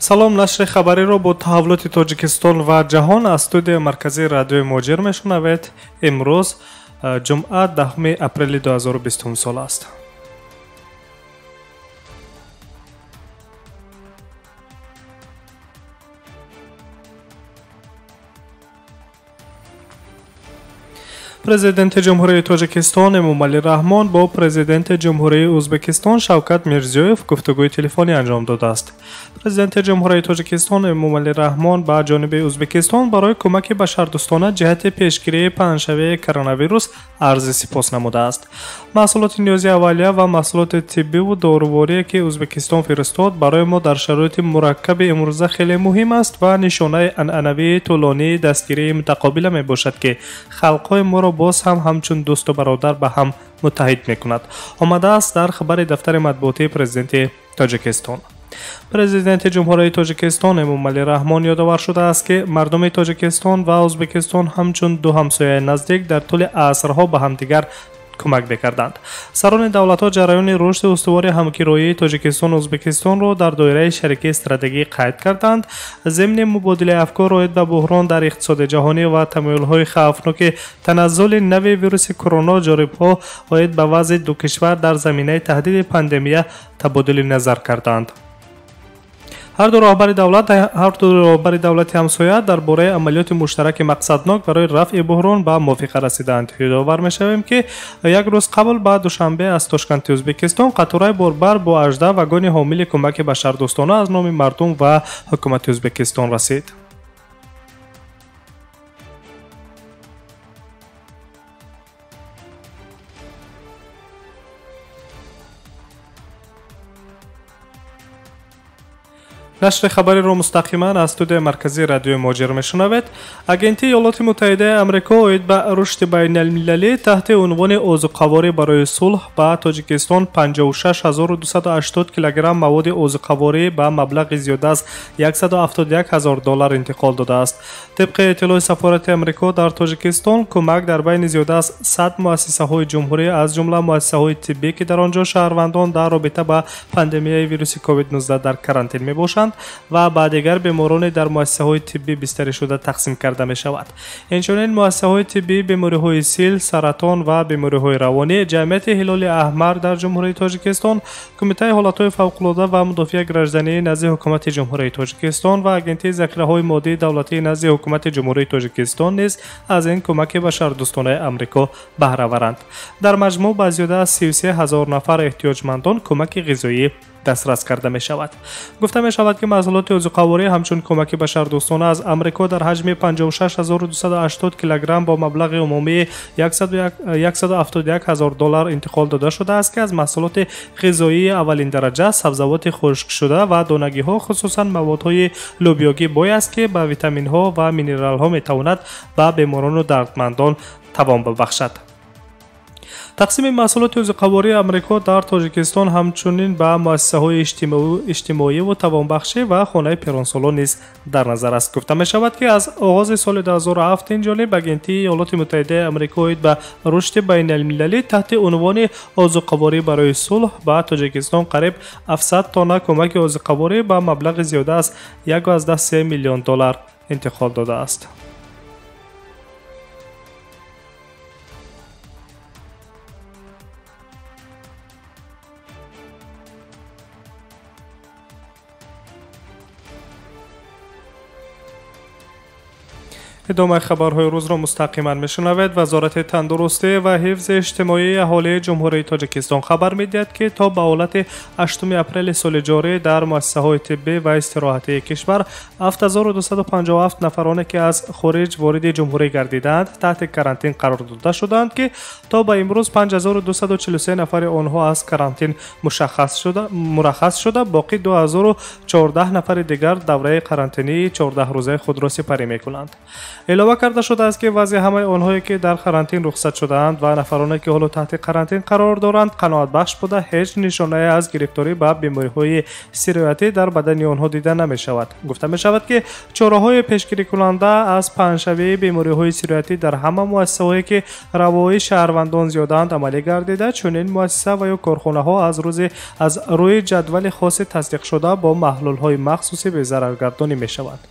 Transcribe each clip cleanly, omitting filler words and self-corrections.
Салом, нашри хабариро бо таҳаввулоти Тоҷикистон ва ҷаҳон аз студияи марказии радиои Муҳоҷир мешунавед. Имрӯз ҷумъа 10 апрели 2020 сол аст. Президенти Ҷумҳурии Тоҷикистон Эмомалӣ Раҳмон бо Президенти Ҷумҳурии Ӯзбекистон Шавкат Мирзиёев гуфтугӯи телефонӣ анҷом додааст. Президенти Ҷумҳурии Тоҷикистон Эмомалӣ Раҳмон ба ҷониби Ӯзбекистон барои кӯмаки башардӯстона ҷиҳати пешгирии паҳншавии коронавирус арзи сипос намудааст. Маҳсулоти ниёзи аввалия ва маҳсулоти тиббиву доруворие, ки Ӯзбекистон фиристод, барои мо дар шароити мураккаби имрӯза хеле муҳим аст ва нишонаи анъанавии тӯлонии дастгирии мутақобила мебошад, ки халқҳои моро боз ҳам ҳамчун дӯсту бародар ба ҳам муттаҳид мекунад. Омадааст дар хабари дафтари матбуотии Президенти Тоҷикистон. Президенти Ҷумҳурии Тоҷикистон Эмомалӣ Раҳмон ёдовар шудааст, ки мардуми Тоҷикистон ва Ӯзбекистон ҳамчун ду ҳамсояи наздик дар тӯли асрҳо ба ҳамдигар кӯмак мекарданд. Сарони давлатҳо ҷараёни рушди устувори ҳамкироии Тоҷикистону Ӯзбекистонро дар доираи шарикии стратегӣ қайд карданд. Зимни мубодилаи афкор оид ба буҳрон дар иқтисоди ҷаҳонӣ ва тамоюлҳои хавфноки таназзули нави вируси корона, ҷорибҳо оид ба вазъи ду кишвар дар заминаи таҳдиди пандемия табодули назар карданд. Ҳар ду роҳбари давлати ҳамсоя дар бораи амалиёти муштараки мақсаднок барои рафъи буҳрон ба мувофиқа расиданд. Ёдовар мешавем, ки як рӯз қабл ба Душанбе аз Тошканти Ӯзбекистон қатораи борбар бо 18 вагони ҳомили кӯмаки башардӯстона аз номи мардум ва ҳукумати Ӯзбекистон расид. Нашри хабариро мустақиман аз студияи марказии радиои Муҳоҷир мешунавед. Агентии Иёлоти Муттаҳидаи Амрико оид ба рушди байналмилалӣ таҳти унвони озуқаворӣ барои сулҳ ба Тоҷикистон 56280 килограмм маводи озуқаворӣ ба маблағи зиёда аз 171 ҳазор доллар интиқол додааст. Тибқи иттилои сафорати Амрико дар Тоҷикистон, кӯмак дар байни зиёда аз 100 муассисаҳои ҷумҳурӣ, аз ҷумла муассисаҳои тиббӣ, ки дар он ҷо шаҳрвандон дар робита ба пандемияи вируси COVID-19 дар карантин мебошанд, ва ба дигар бемороне дар муассисаҳои тиббӣ бистарӣ шуда тақсим карда мешавад. Инчунин муассисаҳои тиббии бемориҳои сил, саратон ва бемориҳои равонӣ, ҷамъияти Ҳилоли Аҳмар дар Ҷумҳурии Тоҷикистон, Кумитаи ҳолатҳои фавқулода ва мудофиаи граждании назди Ҳукумати Ҷумҳурии Тоҷикистон ва Агентии захираҳои моддии давлатии назди Ҳукумати Ҷумҳурии Тоҷикистон низ аз ин кӯмаки башардӯстонаи Амрико баҳраваранд. Дар маҷмӯъ ба зиёда аз 33 ҳазор нафар эҳтиёҷмандон кӯмаки ғизоӣ дастрас карда мешавад. Гуфта мешавад, ки маҳсулоти озуқаворӣ ҳамчун кӯмаки башардӯстона аз Амрико дар ҳаҷми 56280 килограмм бо маблағи умумии 171 ҳазор доллар интиқол дода шудааст, ки аз маҳсулоти ғизоии аввалин дараҷа, сабзавоти хушкшуда ва донагиҳо, хусусан маводҳои лӯбиёгӣ бой аст, ки ба витаминҳо ва минералҳо метавонад ба беморону дардмандон тавон бибахшад. Тақсими маҳсулоти озуқавории Амрико дар Тоҷикистон ҳамчунин ба муассисаҳои иҷтимоиву тавонбахшӣ ва хонаи пиронсолон низ дар назар аст. Гуфта мешавад, ки аз оғози соли 2007 инҷониб Агентии Иёлоти Муттаҳидаи Амрико оид ба рушди байналмилалӣ таҳти унвони озуқаворӣ барои сулҳ ба Тоҷикистон қариб 700 тонна кӯмаки озуқаворӣ ба маблағи зиёда аз 1,3 миллион доллар интиқол додааст. Идомаи хабарҳои рӯзро мустақиман мешунавед. Вазорати тандурустӣ ва ҳифзи иҷтимоии аҳолии Ҷумҳурии Тоҷикистон хабар медиҳад, ки то ба ҳолати 8 апрели соли ҷорӣ дар муассисаҳои тиббӣ ва истироҳатии кишвар 7257 нафароне, ки аз хориҷ вориди ҷумҳурӣ гардидаанд, таҳти карантин қарор дода шудаанд, ки то ба имрӯз 5243 нафари онҳо аз карантин мураххас шуда, боқӣ 2014 нафари дигар давраи карантинии 14 рӯзаи худро сипарӣ мекунанд. Илова карда шудааст, ки вазъи ҳамаи онҳое, ки дар карантин рухсат шудаанд ва нафароне, ки ҳоло таҳти карантин қарор доранд, қаноатбахш буда, ҳеҷ нишонае аз гирифторӣ ба бемориҳои сироятӣ дар бадани онҳо дида намешавад. Гуфта мешавад, ки чораҳои пешгирикунанда аз паҳншавии бемориҳои сироятӣ дар ҳама муассисаҳое, ки равои шаҳрвандон зиёданд, амалӣ гардида, чунин муассиса ва ё корхонаҳо аз рӯи ҷадвали хоси тасдиқшуда бо маҳлулҳои махсуси безараргардонӣ мешаванд.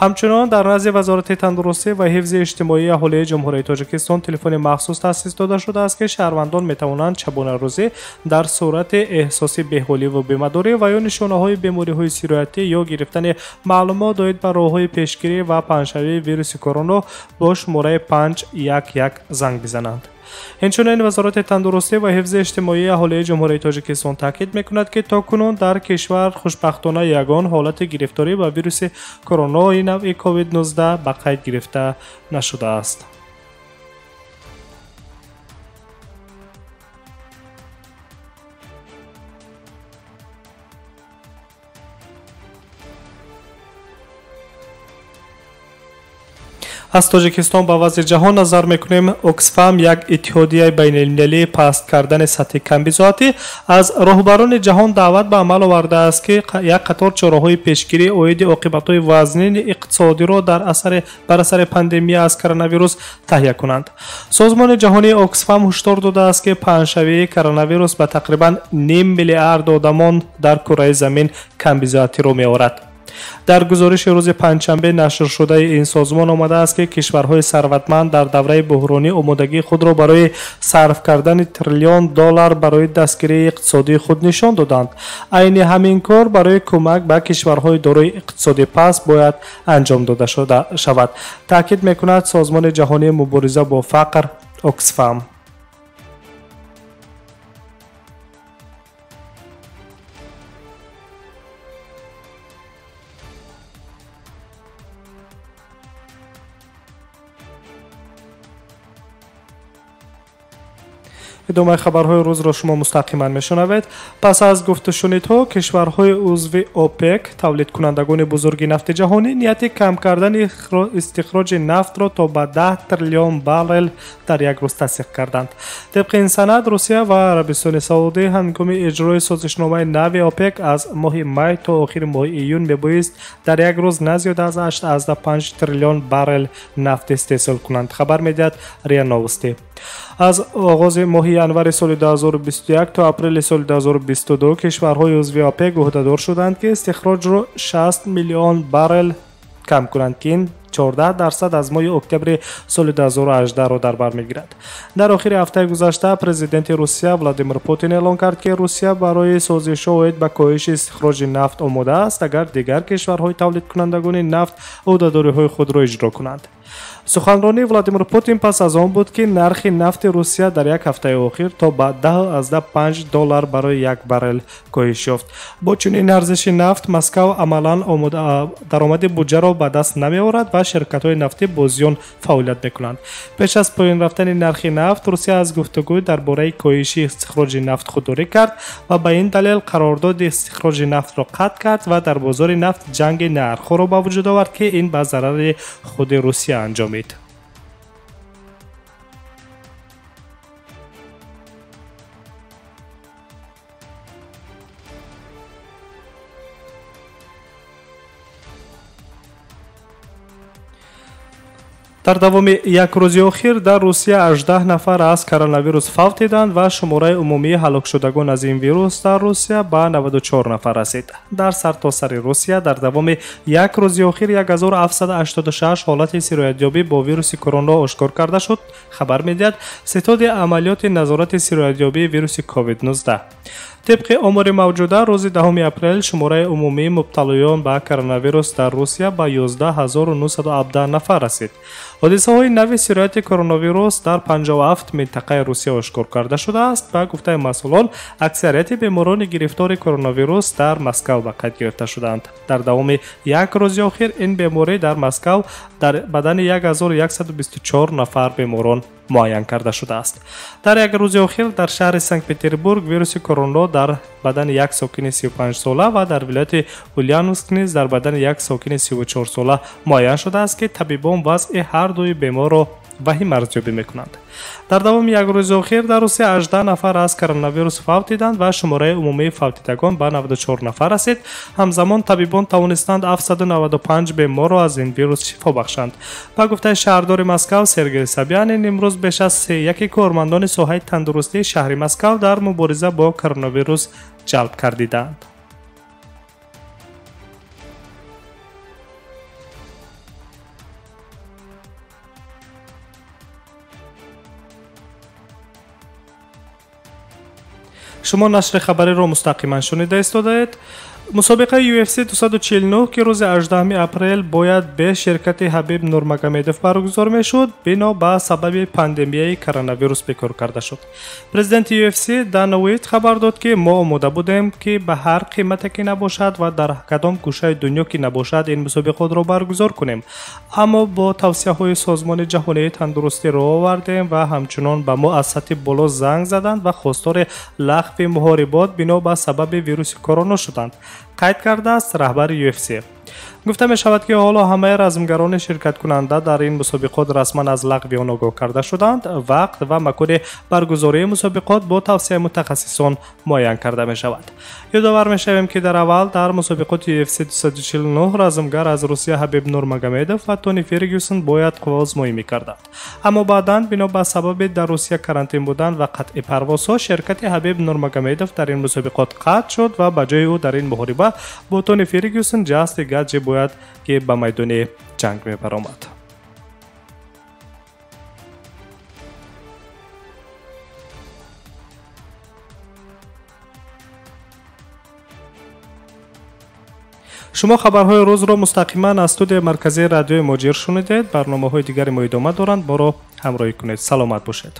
Ҳамчунон дар назди Вазорати тандурустӣ ва ҳифзи иҷтимоии аҳолии Ҷумҳурии Тоҷикистон телефони махсус таъсис дода шудааст, ки шаҳрвандон метавонанд шабонарӯзӣ дар сурати эҳсоси беҳоливу бемадорӣ ва ё нишонаҳои бемориҳои сироятӣ ё гирифтани маълумот оид ба роҳҳои пешгирӣ ва паҳншавии вируси короно бо шумораи 511 занг бизананд. Инчунин Вазорати тандурустӣ ва ҳифзи иҷтимоии аҳолии Ҷумҳурии Тоҷикистон таъкид мекунад, ки то кунун дар кишвар хушбахтона ягон ҳолати гирифторӣ ба вируси коронаи навъи COVID-19 ба қайд гирифта нашудааст. Аз Тоҷикистон ба вазъи ҷаҳон назар мекунем. Оксфам, як иттиҳодияи байналмилалии паст кардани сатҳи камбизоатӣ, аз роҳбарони ҷаҳон даъват ба амал овардааст, ки як қатор чораҳои пешгирӣ оиди оқибатҳои вазнини иқтисодиро бар асари пандемия аз коронавирус таҳия кунанд. Созмони ҷаҳонии Оксфам ҳушдор додааст, ки паҳншавии коронавирус ба тақрибан ним миллиард одамон дар кураи замин камбизоатиро меорад. Дар гузориши рӯзи панҷшанбе нашршудаи ин созмон омадааст, ки кишварҳои сарватманд дар давраи буҳронӣ омодагии худро барои сарф кардани триллион доллар барои дастгирии иқтисодии худ нишон доданд. Айни ҳамин кор барои кӯмак ба кишварҳои дорои иқтисоди паст бояд анҷом дода шавад, таъкид мекунад Созмони ҷаҳонии мубориза бо фақр Оксфам. Идомаи хабарҳои рӯзро шумо мустақиман мешунавед. Пас аз гуфтушунидҳо кишварҳои узви ОПЕК, тавлидкунандагони бузурги нафти ҷаҳонӣ, нияти кам кардани истихроҷи нафтро то ба 10 триллион баррел дар як рӯз тасдиқ карданд. Тибқи ин санад, Русия ва Арабистони Саудӣ ҳангоми иҷрои созишномаи нави ОПЕК аз моҳи май то охири моҳи июн мебоист дар як рӯз на зиёда аз 8,5 триллион баррел нафт истеҳсол кунанд, хабар медиҳад РИА Новости. Аз оғози моҳи январи соли 2021 то апрели соли 2022 кишварҳои узви ОПЕК ӯҳдадор шуданд, ки истихроҷро 60 миллион баррел кам кунанд, ки ин 14% аз моҳи октябри соли 2018-ро дар бар мегирад. Дар охири ҳафтаи гузашта президенти Русия Владимир Путин эълон кард, ки Русия барои созишҳо оид ба коҳиши истихроҷи нафт омода аст, агар дигар кишварҳои тавлидкунандагони нафт ӯҳдадориҳои худро иҷро кунанд. Суханронии Владимир Путин пас аз он буд, ки нархи нафти Русия дар як ҳафтаи охир то ба 10,5 доллар барои як баррел коҳиш ёфт. Бо чунин арзиши нафт Москав амалан даромади буҷаро ба даст намеорад ва ширкатҳои нафтӣ бо зиён фаъолият мекунанд. Пеш аз поён рафтани нархи нафт, Русия аз гуфтугӯй дар бораи коҳиши истихроҷи нафт худдорӣ кард ва ба ин далел қарордоди истихроҷи нафтро қатъ кард ва дар бозори нафт ҷанги нархҳоро ба вуҷуд овард, ки ин ба зарари худи Русия анҷомид. Дар давоми як рӯзи охир дар Русия 18 нафар аз коронавирус фавтиданд ва шумораи умумии ҳалокшудагон аз ин вирус дар Русия ба 94 нафар расид. Дар сартосари Русия дар давоми як рӯзи охир 1786 ҳолати сироятёбӣ бо вируси корона ошкор карда шуд, хабар медиҳад Ситоди амалиёти назорати сироятёбии вируси COVID-19. Тибқи омори мавҷуда, рӯзи 10 апрел шумораи умумии мубталоён ба коронавирус дар Русия ба 11917 нафар расид. Ҳодисаҳои нави сирояти коронавирус дар 57 минтақаи Русия ошкор карда шудааст. Ба гуфтаи масъулон, аксарияти беморони гирифтори коронавирус дар Москав ба қайд гирифта шудаанд. Дар давоми як рӯзи охир ин беморӣ дар Москав дар бадани 1124 нафар беморон муайян карда шудааст. Дар як рӯзи охир дар шаҳри Санкт-Петербург вируси короно дар бадани як сокини 35-сола ва дар вилояти Ульяновск низ дар бадани як сокини 34-сола муайян шудааст, ки табибон вазъи ҳар дуи беморро ваҳим арзёбӣ мекунанд. Дар давоми як рӯзи охир дар Русия 18 нафар аз коронавирус фавтиданд ва шумораи умумии фавтидагон ба 94 нафар расид. Ҳамзамон табибон тавонистанд 795 беморро аз ин вирус шифо бахшанд. Ба гуфтаи шаҳрдори Москав Сергей Собянин, имрӯз беш аз 31 кормандони соҳаи тандурустии шаҳри Москав дар мубориза бо коронавирус ҷалб кардидаанд. Шумо нашри хабариро мустақиман шунида истодаед. Мусобиқаи UFC 249, ки рӯзи 18 апрел бояд бе ширкати Ҳабиб Нурмагомедов баргузор мешуд, бино ба сабаби пандемияи коронавирус бекор карда шуд. Президенти UFC Дана Уайт хабар дод, ки мо омода будем, ки ба ҳар қимате ки набошад ва дар кадом гӯшаи дунё ки набошад ин мусобиқотро баргузор кунем, аммо бо тавсияҳои Созмони ҷаҳонии тандурустӣ роҳ овардем ва ҳамчунон ба мо аз сатҳи боло занг заданд ва хостори лағви муҳорибот бино ба сабаби вируси корона шуданд, қайд кардааст раҳбари UFC. Гуфта мешавад, ки ҳоло ҳамаи размгарони ширкаткунанда дар ин мусобиқот расман аз лағви он огоҳ карда шуданд. Вақт ва макони баргузории мусобиқот бо тавсияи мутахассисон муайян карда мешавад. Ёдовар мешавем, ки дар аввал дар мусобиқоти UFC 249 размгар аз Русия Ҳабиб Нурмагомедов ва Тони Фергюсон бояд қувваозмоӣ мекарданд, аммо баъдан бино ба сабаби дар Русия карантин будан ва қатъи парвозҳо ширкати Ҳабиб Нурмагомедов дар ин мусобиқот қатъ шуд ва ба ҷои ӯ дар ин муҳориба бо Тони Фергюсон Ҷастин Гаҷи бояд ки ба майдони ҷанг мебаромад. Шумо хабарҳои рӯзро мустақиман аз студияи марказии радиои Муҳоҷир шунидед. Барномаҳои дигари мо идома доранд. Моро ҳамроҳӣ кунед. Саломат бошед.